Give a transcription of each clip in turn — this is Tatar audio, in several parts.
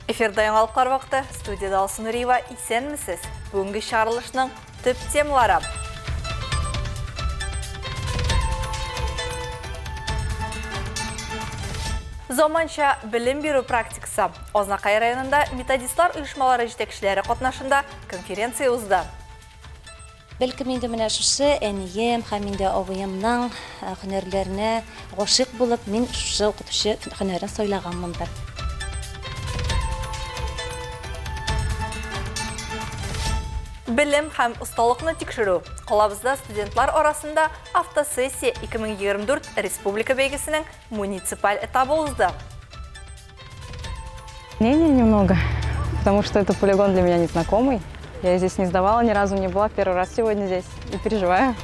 Эфирда яңалыклар вакыты. Студияда Алсу Нуриева. Исәнмесез. Бүгенге чыгарылышның төп темалары. Заманча белем бирү практикасы. Азнакай районында методистлар оешмалары җитәкчеләре катнашында конференция узды. Бәлкем инде менә шушы әнием һәм инде абыемның һөнәрләренә гашыйк булып, мин шушы укытучы һөнәрен сайлаганмындыр. Белем һәм осталыкны тикшерү. Калабызда студентлар арасында автосессия 2024 республика бәйгесенең муниципаль этабы узды. Мнение немного, потому что это полигон для меня незнакомый. Я здесь не сдавала, ни разу не была, первый раз сегодня здесь и переживаю.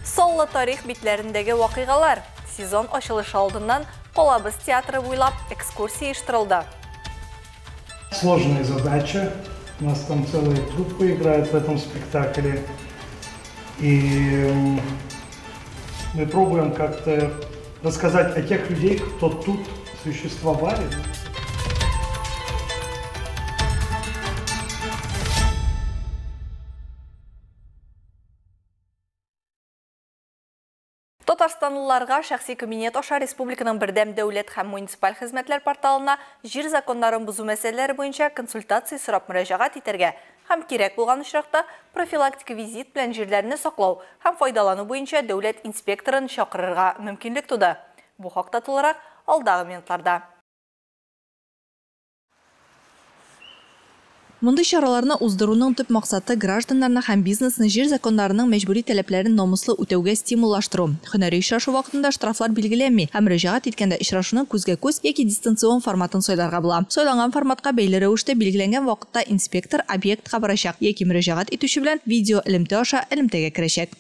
Саллы тарих битләрендәге вакыйгалар. Сезон ачылышы алдыннан Калабыз театры буйлап экскурсия оештырылды. Сложная задача. У нас там целая труппа играет в этом спектакле. И мы пробуем как-то рассказать о тех людей, кто тут существовали. Татарстанлыларга шәхси кабинет аша республиканың бердәм дәүләт һәм муниципаль хезмәтләр порталына җир законнарын бозу мәсьәләләре буенча консультация сорап мөрәҗәгать итәргә һәм кирәк булган очракта профилактик визит белән җирләрне саклау һәм файдалану буенча дәүләт инспекторын чакырырга мөмкинлек туды. Бу хакта тулырак алдагы минутларда. Мондый чараларны уздыруның төп максаты гражданнарны һәм бизнесны җир законнарының мәҗбүри таләпләрен намуслы үтәүгә стимуллаштыру. Һөнәри очрашу вакытында штрафлар билгеләнми һәм мөрәҗәгать иткәндә очрашуның күзгә-күз яки дистанцион форматын сайларга була. Сайланган форматка бәйле рәвештә билгеләнгән вакытта инспектор объектка барачак яки мөрәҗәгать итүче белән видео элемтә аша элемтәгә керәчәк.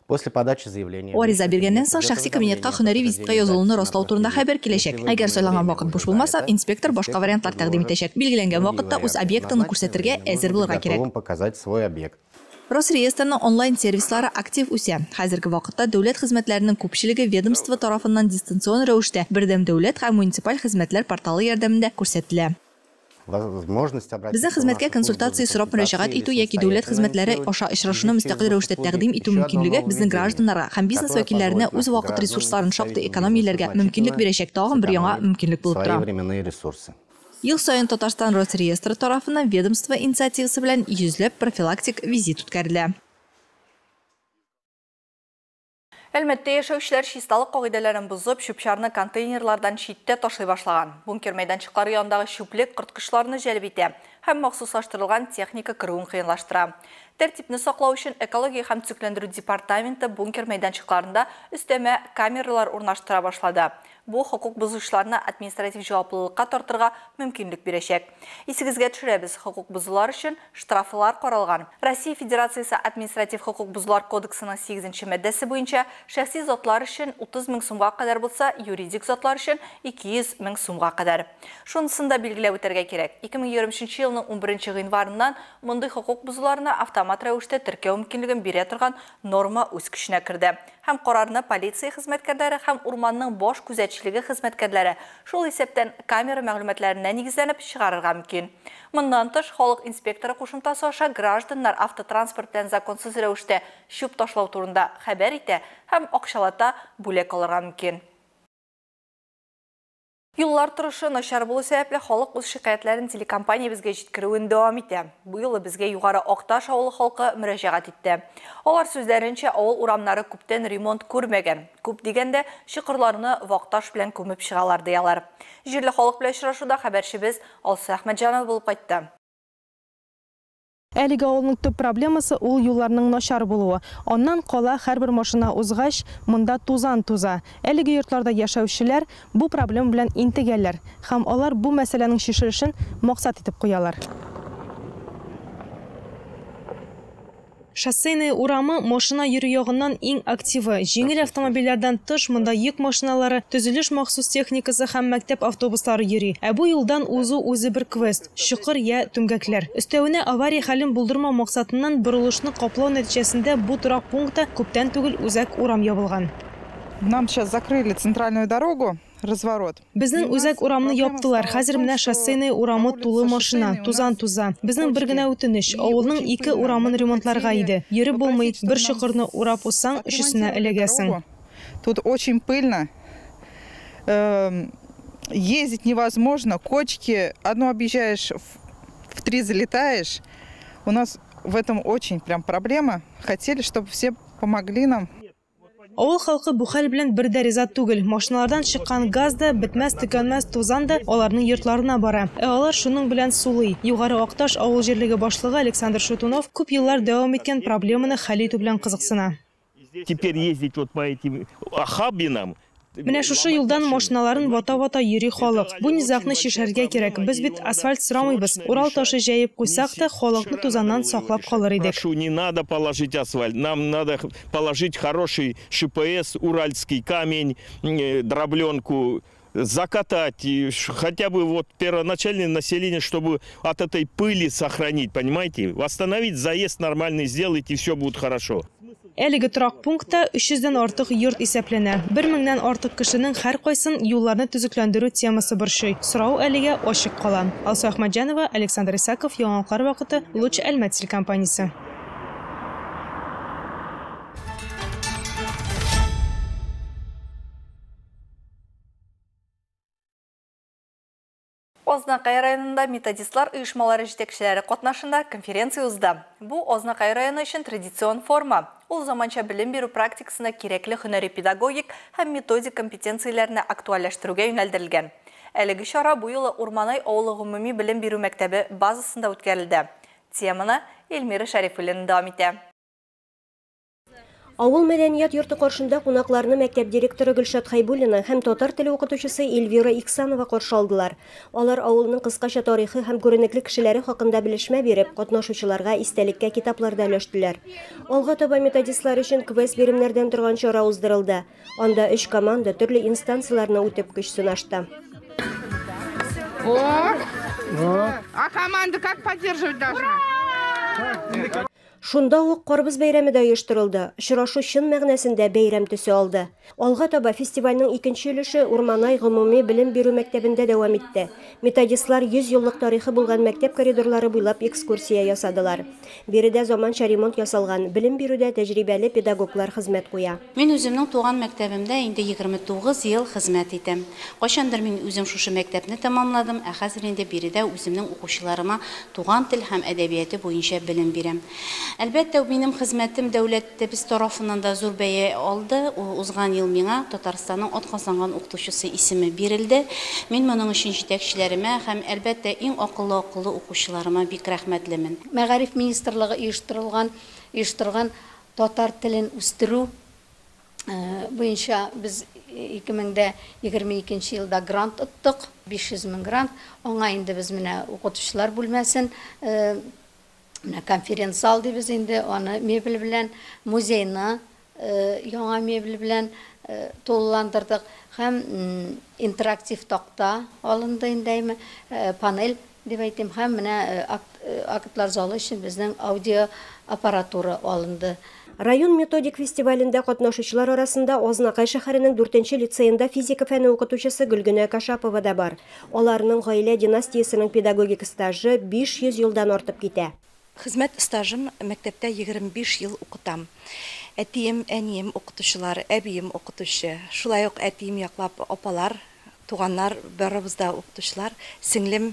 После подачи заявления. Гариза биргәннән соң шәхси кабинетка һөнәри визитка язылуны раслау турында хәбәр киләчәк. Әгәр сайланган вакыт буш булмаса, инспектор башка вариантлар тәкъдим итәчәк. Билгеләнгән вакытта үз объектын күрсәтергә әзер булырга кирәк. Показать свой объект. Росреестрның онлайн-сервислары актив үсә. Хәзерге вакытта дәүләт хезмәтләренең күпчелеге ведомство тарафыннан дистанцион рәвештә бердәм дәүләт һәм муниципаль хезмәтләр порталы ярдәмендә күрсәтелә. Безнең хезмәткә консультация сорап мөрәҗәгать итү яки дәүләт хезмәтләре аша очрашуны мөстәкыйль рәвештә тәкъдим итү мөмкинлеге безнең гражданнарга һәм бизнес вәкилләренә үз вакыт ресурсларын шактый экономияләргә мөмкинлек бирәчәк тагын бер яңа мөмкинлек булып тора. Ел саен Татарстан Росреестры тарафыннан ведомство инициативасы белән йөзләп профилактик визит үткәрелә. Әлмәттә яшәүчеләр чисталык кагыйдәләрен бозып, чүп-чарны контейнерлардан читтә ташлый башлаган. Бункер мәйданчыклары янындагы чүплек корткычларны җәлеп итә һәм махсуслаштырылган техника керүен кыенлаштыра. Тәртипне саклау өчен экология һәм төзекләндерү департаменты бункер мәйданчыкларында өстәмә камералар урнаштыра башлады. Бу хокук бозучыларны административ җаваплылыкка тартырга мөмкинлек бирәчәк. Исегезгә төшерәбез, хокук бозулар өчен штрафлар каралган. Россия Федерациясе административ хокук бозулар кодексының 8-нче маддәсе буенча шәхси затлар өчен 30 мең сумга кадәр булса, юридик затлар өчен 200 мең сумга кадәр. Шунысын да билгеләп үтәргә кирәк. 2023 елның 11 гыйнварыннан мондый хокук бозуларны автомат рәвештә теркәү мөмкинлеген бирә торган норма үз көченә керде. Һәм карарны полиция хезмәткәрләре һәм урманның баш күзәтчелеге хезмәткәрләре, шул исәптән камера мәгълүматларына нигезләнеп чыгарырга мөмкин. Моннан тыш, халык инспекторы кушымтасы аша гражданнар автотранспорт белән законсыз рәвештә чүп ташлау турында хәбәр итә һәм акчалата бүләк алырга мөмкин. Юллар торышы начар булу сәбәпле халык үз шикаятьләрен телекомпаниябезгә җиткерүен дәвам итә. Бу юлы безгә Югары Акташ авылы халкы мөрәҗәгать итте. Алар сүзләренчә, авыл урамнары күптән ремонт күрмәгән. Күп дигәндә, чокырларны вак таш белән күмеп чыгалар ди алар. Җирле халык белән очрашуда хәбәрчебез Алсу Әхмәтҗанова булып кайтты. Әлеге авылның төп проблемасы ул юлларның начар булуы. Аннан кала һәрбер машина узгач, монда тузан туза. Әлеге йортларда яшәүчеләр бу проблема белән интегәләр һәм алар бу мәсьәләнең чишелешен максат итеп куялар. Шоссейная урамы машина йөрү ягыннан иң активы. Җиңел автомобильләрдән тыш монда йөк машиналары, төзелеш махсус техникасы һәм мәктәп автобуслары йөри. Ә бу юлдан узу үзе бер квест – чокыр я түмгәкләр. Өстәвенә авария хәлен булдырмау максатыннан борылышны каплау нәтиҗәсендә бу торак пунктта күптән түгел үзәк урам ябылган. Нам сейчас закрыли центральную дорогу. Разворот. Безнең үзәк урамны яптылар. Хәзер менә Шоссейная урамы тулы машина, тузан туза. Безнең бер генә үтенеч – авылның ике урамын ремонтларга иде. Йөреп булмый, бер чокырны урап узсаң, өчесенә эләгәсең. Тут очень пыльно. Ездить невозможно. Кочки, одну объезжаешь, в три залетаешь. У нас в этом очень прям проблема. Хотели, чтобы все помогли нам. Авыл халкы бу хәл белән бер дә риза түгел. Машиналардан чыккан газ да, бетмәс-төкәнмәс тузан да аларның йортларына бара. Ә алар шуның белән сулый. Югары Акташ авыл җирлеге башлыгы Александр Шутунов күп еллар дәвам иткән проблеманы хәл итү белән кызыксына. Теперь ездить вот по этим охабинам. Менә шушы юлдан машиналарын вата-вата йөри халык. Бу низагны чишәргә кирәк. Без бит асфальт сорамыйбыз. Урал ташы җәеп куйсак та, халыкны тузаннан саклап калыр идек. Прошу, не надо положить асфальт. Нам надо положить хороший ШПС, уральский камень, дробленку, закатать хотя бы вот первоначальное население, чтобы от этой пыли сохранить, понимаете? Восстановить заезд нормальный сделать, и все будет хорошо. Әлеге торак пунктта 300-дән артык йорт исәпләнә. 1000-нән артык кешенең һәркайсын юлларны төзекләндерү темасы борчый. Сорау әлегә ачык кала. Алсу Әхмәтҗанова, Александр Исаков, Яңалыклар вакыты, Луч Әлмәт телекомпаниясе. Азнакай районында методистлар оешмалары җитәкчеләре катнашында конференция узды. Бу Азнакай районы өчен традицион форма. Ул заманча белем бирү практикасында кирәкле һөнәри педагогик һәм методик компетенцияләрне актуальләштерүгә юнәлдерелгән. Әлеге чара бу юлы Урманай авылы гомуми белем бирү мәктәбе базасында үткәрелде. Теманы Эльмира Шәрифуллина дәвам итә. Авыл мәдәният йорты каршында кунакларны мәктәп директоры Гөлшат Хайбуллина һәм татар теле укытучысы Эльвира Иксанова каршы алдылар. Алар авылның кыскача тарихы һәм күренекле кешеләре хакында белешмә биреп, катнашучыларга истәлеккә китаплар да өләштеләр. Алга таба методистлар өчен квест биремнәрдән торган чара уздырылды. Анда 3 команда төрле инстанцияләрне үтеп көч сынашты. А команду как поддерживать должна? Шунда ук Карбыз бәйрәме дә оештырылды. Очрашу чын мәгънәсендә бәйрәм төсе алды. Алга таба фестивальнең икенче өлеше Урманай гомуми белем бирү мәктәбендә дәвам итте. Методистлар 100 еллык тарихы булган мәктәп коридорлары буйлап экскурсия ясадылар. Биредә заманча ремонт ясалган, белем бирүдә тәҗрибәле педагоглар хезмәт куя. Мин үземнең туган мәктәбемдә инде 29 ел хезмәт итәм. Кайчандыр мин үзем шушы мәктәпне тәмамладым, ә хәзер инде биредә үземнең укучыларыма туган тел һәм әдәбияты буенча белем бирәм. Әлбәттә, минем хезмәтем дәүләтебез тарафыннан да зур бәя алды. Узган ел миңа Татарстанның атказанган укытучысы исеме бирелде. Мин моның өчен җитәкчеләремә һәм әлбәттә иң акыллы укучыларыма бик рәхмәтлемен. Мәгариф министрлыгы оештырган татар телен үстерү буенча без 2022 елда грант оттык, 500 мең грант. Аңа инде без менә укытучылар бүлмәсен, менә конференц-зал дибез инде, аны мебель белән, музейны яңа мебель белән тулыландырдык һәм интерактив такта алынды инде, панель дип әйтим, һәм менә актлар залы өчен безнең аудио аппаратура алынды. Район методик фестивалендә катнашучылар арасында Азнакай шәһәренең 4нче лицеенда физика фәне укытучысы Гөлгенә Кашапова да бар. Аларның гаилә династиясенең педагогик стажы 500 елдан артып китә. Хезмәт стажым мәктәптә 25 ел укытам. Әтием, әнием укытучылар, әбием укытучы. Шулай ук әтием яклап апалар, туганнар, барыбыз да укытучылар. Сеңлем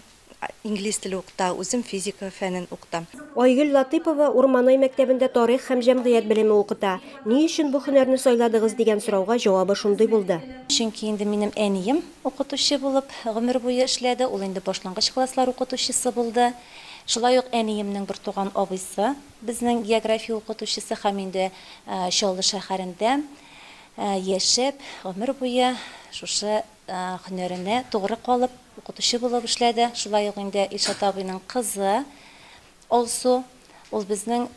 инглиз теле укыта, үзем физика фәнен укытам. Айгөл Латыпова Урманай мәктәбендә тарих һәм җәмгыять белеме укыта. Ни өчен бу һөнәрне сайладыгыз дигән сорауга җавабы шундый булды. Чөнки инде минем әнием укытучы булып гомер буе эшләде, ул инде башлангыч класслар укытучысы булды. Шулай ук әниемнең бер туган абыйсы, безнең география укытучысы һәм инде Чаллы шәһәрендә яшәп, гомер буе шушы һөнәренә тугры калып, укытучы булып эшләде. Шулай ук инде Илшат абыйның кызы Алсу, ул безнең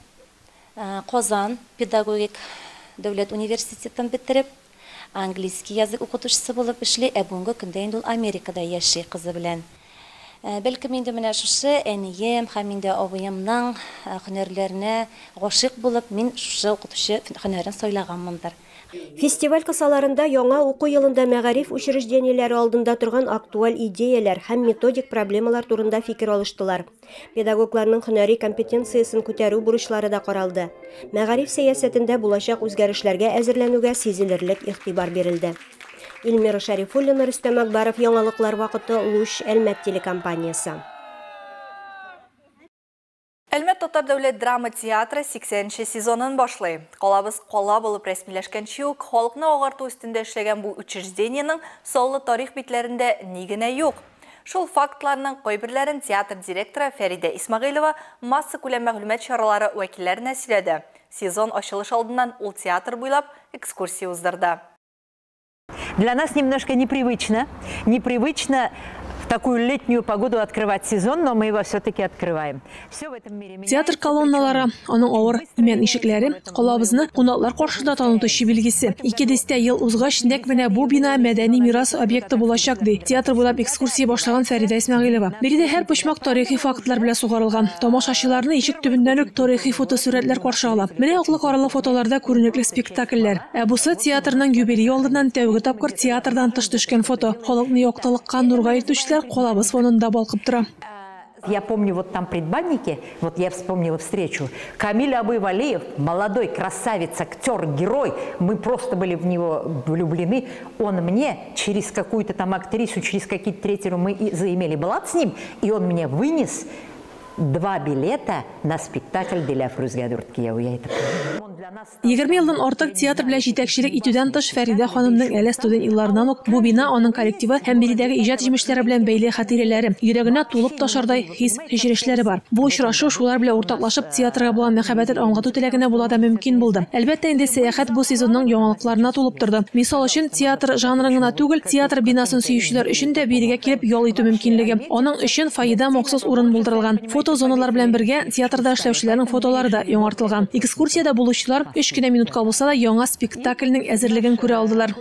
Казан педагогик дәүләт университетын бетереп, английский язык укытучысы булып эшли, ә бүгенге көндә инде ул Америкада яши кызы белән. Бәлкем инде менә шушы әнием һәм инде абыемның һөнәрләренә гашыйк булып, мин шушы укытучы һөнәрен сайлаганмындыр. Фестиваль кысаларында яңа уку елында мәгариф учреждениеләре алдында торган актуаль идеяләр һәм методик проблемалар турында фикер алыштылар. Педагогларның һөнәри компетенциясен күтәрү бурычлары да каралды. Мәгариф сәясәтендә булачак үзгәрешләргә әзерләнүгә сизелерлек игътибар бирелде. Эльмира Шәрифуллина, Рөстәм Акбаров, Яңалыклар вакыты, Луч, Әлмәт телекомпаниясе. Әлмәт татар дәүләт драма театры 80нче сезонын башлый. Калабыз кала булып рәсмиләшкәнче үк халыкны агарту өстендә эшләгән бу учреждениенең саллы тарих битләрендә ни генә юк. Шул фактларның кайберләрен театр директоры Фәридә Исмәгыйлова массакүләм мәгълүмат чаралары вәкилләренә сөйләде. Сезон ачылыш алдыннан ул театр буйлап экскурсия уздырды. Для нас немножко непривычно, непривычно в такую летнюю погоду открывать сезон, но мы его все-таки открываем. Все в этом мире Театр колонналары, аның авыр имән ишекләре калабызны кунаклар каршында танытучы билгесе. 2 дистә ел узгач, нәкъ менә бу бина мәдәни мирас объекты булачак, ди театр буйлап экскурсия башлаган Фәридә Исмәгыйлова. Биредә һәр почмак тарихи фактлар белән сугарылган. Тамашачыларны ишек төбеннән үк тарихи фотосурәтләр каршы ала. Менә аклы-каралы фотоларда күренекле спектакльләр. Ә бусы театрның юбилее алдыннан тәүге тапкыр театрдан тыш төшкән фото. Халыкны яктылыкка, нурга илтүчеләр калабыз фонында балкып тора. Я помню, вот там предбаннике, вот я вспомнила встречу, Камиль абый Валиев, молодой красавец, актер, герой, мы просто были в него влюблены, он мне через какую-то там актрису, через какие-то третью мы и заимели блат с ним, и он мне вынес 2 билета на спектакль Диләфрүзгә дүрт кияү, я это помню. 20 елдан артык театр белән җитәкчелек итүдән тыш Фәридә ханымның әле студент елларыннан ук бу бина, аның коллективы һәм биредәге иҗат җимешләре белән бәйле хатирәләре, йөрәгенә тулып ташардай хис-кичерешләре бар. Бу очрашу шулар белән уртаклашып театрга булган мәхәббәтен аңлату теләгенә була да мөмкин булды. Әлбәттә инде сәяхәт бу сезонның яңалыкларына тулып торды. Мисал өчен, театр жанрын гына түгел, театр бинасын сөючеләр өчен дә бирегә килеп ял итү мөмкинлеге. Аның өчен фойеда махсус урын булдырылган. Фотозоналар белән бергә театрда эшләүчеләрнең фотолары да яңартылган. Экскурсиядә булучылар 3 кенә минутка булса да яңа спектакльнең әзерлеген күрә алдылар.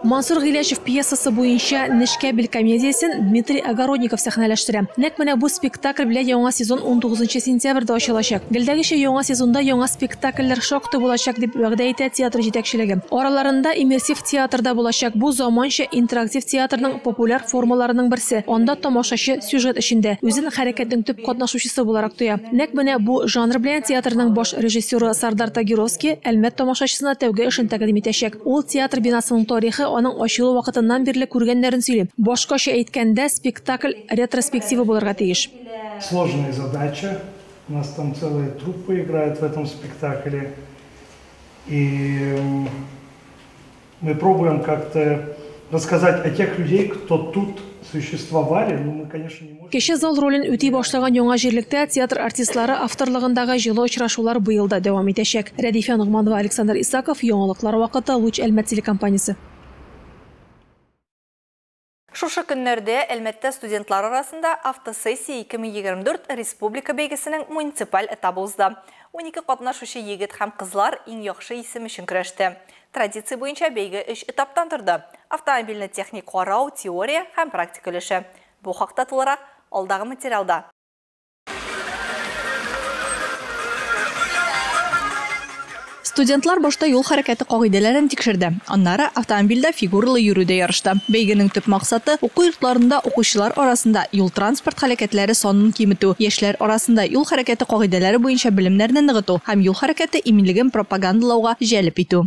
Мансур Гыйләҗев пьесасы буенча Нечкә бил комедиясен Дмитрий Огородников сәхнәләштерә. Нәкъ менә бу спектакль белән яңа сезон 19 сентябрьдә ачылачак. Гелдәгечә яңа сезонда яңа спектакльләр шактый булачак дип вәгъдә итә театр җитәкчелеге. Араларында иммерсив театрда булачак. Бу заманча интерактив театрның популяр формаларының берсе. Анда тамашачы сюжет эчендә үзен хәрәкәтнең төп катнашучысы буларак тоя. Нәкъ менә бу жанр белән театрның баш режиссеры Сардар Тагировский Әлмәт тамашачысына тәүге эшен тәкъдим итәчәк. Ул театр бинасының тарихы аның ачылу вакытыннан бирле күргәннәрен сөйли. Башкача әйткәндә, спектакль ретроспектива булырга тиеш. Сложная задача. У нас там целая труппа играет в этом спектакле. И мы пробуем как-то рассказать о тех людей, кто тут существовали, но мы, конечно, не можем. Кеше зал ролен үти башлаган яңа җирлектә театр артистлары авторлыгындагы җылы очрашулар быел да дәвам итәчәк. Рәдифә Ногманова, Александр Исаков, Яңалыклар вакыты, Луч Әлмәт телекомпаниясе. Шушы көннәрдә Әлмәттә студентлар арасында автосессия 2024 республика бәйгесенең муниципаль этабы узды. 12 катнашучы егет һәм кызлар иң яхшы исем өчен көрәште. Традиция буенча бәйге 3 этаптан торды. Автомобильне техник карау, теория һәм практика өлеше. Бу хакта тулырак алдагы материалда. Студентлар башта юл хәрәкәте кагыйдәләрен тикшерде. Аннары автомобильдә фигуралы йөрүдә ярышты. Бәйгенең төп максаты уку йортларында укучылар арасында юл-транспорт һәлакәтләре санын киметү, яшьләр арасында юл хәрәкәте кагыйдәләре буенча белемнәрне ныгыту һәм юл хәрәкәте иминлеген пропагандалауга җәлеп итү.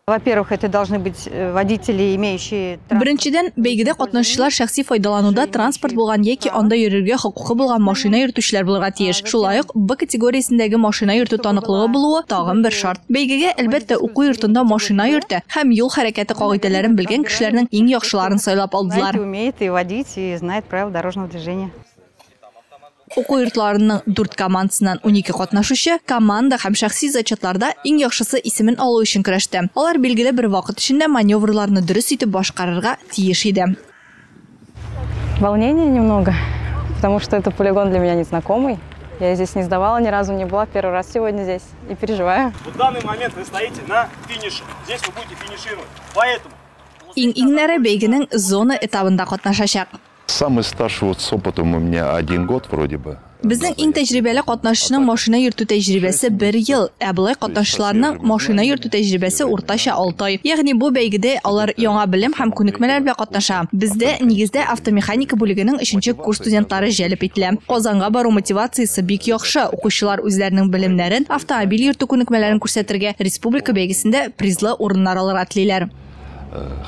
Во-первых, это должны быть водители, имеющие Беренчедән, бәйгедә катнашучылар шәхси файдалануда транспорт булган яки анда йөрергә хокукы булган машина йөртүчеләр булырга тиеш. Шулай ук Б категориясендәге машина йөртү таныклыгы булуы тагын бер шарт. Бәйгегә, әлбәттә, уку йортында машина йөртә һәм юл хәрәкәте кагыйдәләрен белгән кешеләрнең иң яхшыларын сайлап алдылар. Умеет и водить, и знает правила дорожного движения. Уку йортларының дүрт командасыннан 12 катнашучы команда һәм шәхси зачетларда иң яхшысы исемен алу өчен көрәште. Алар билгеле бер вакыт эчендә маневрларны дөрес итеп башкарырга тиеш иде. Волнение немного, потому что это полигон для меня незнакомый. Я здесь не сдавала, ни разу не была, первый раз сегодня здесь и переживаю. В данный момент вы стоите на финише. Здесь вы будете финишировать. Поэтому Иң-иңнәре бәйгенең зона этабында катнашачак. Самый старший вот с опытом у меня один год вроде бы. Безнең иң тәҗрибәле катнашучының машина йөртү тәҗрибәсе бер ел, ә болай катнашучыларның машина йөртү тәҗрибәсе уртача 6 ай. Ягъни бу бәйгедә алар яңа белем һәм күнекмәләр белән катнаша. Бездә нигездә автомеханика бүлегенең өченче курс студентлары җәлеп ителә. Казанга бару мотивациясе бик яхшы. Укучылар үзләренең белемнәрен, автомобиль йөртү күнекмәләрен күрсәтергә, республика бәйгесендә призлы урыннар алырга телиләр.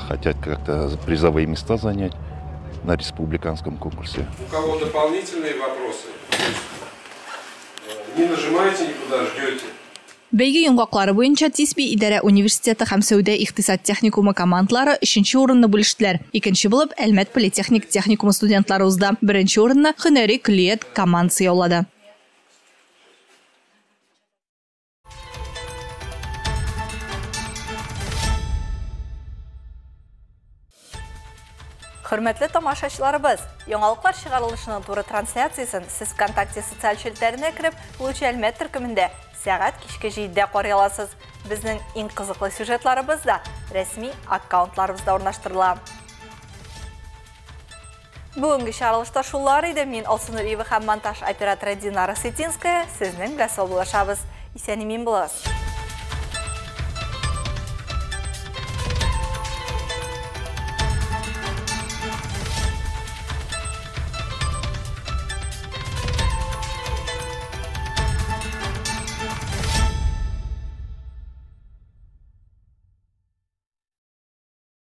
Хотят как-то призовые места занять на республиканском конкурсе. У кого дополнительные вопросы, не нажимайте никуда, ждете. Бәйге йомгаклары буенча ТИСБИ идарә университеты һәм сәүдә икътисад техникумы командалары өченче урынны бүлештеләр. Икенче булып Әлмәт политехник техникумы студентлары узды. Беренче урынны һөнәри көллият командасы яулады. Хөрмәтле тамашачыларыбыз, яңалыклар чыгарылышының туры трансляциясен сез ВКонтакте социаль челтәренә кереп, Луч Әлмәт төркемендә сәгать кичке 7-дә карый аласыз. Безнең иң кызыклы сюжетларыбыз да рәсми аккаунтларыбызда урнаштырыла. Бүгенге чыгарылышта шулар иде. Мин Алсу Нуриева һәм монтаж операторы Динара Сытинская сезнең белән саубуллашабыз. Исән-имин булыгыз.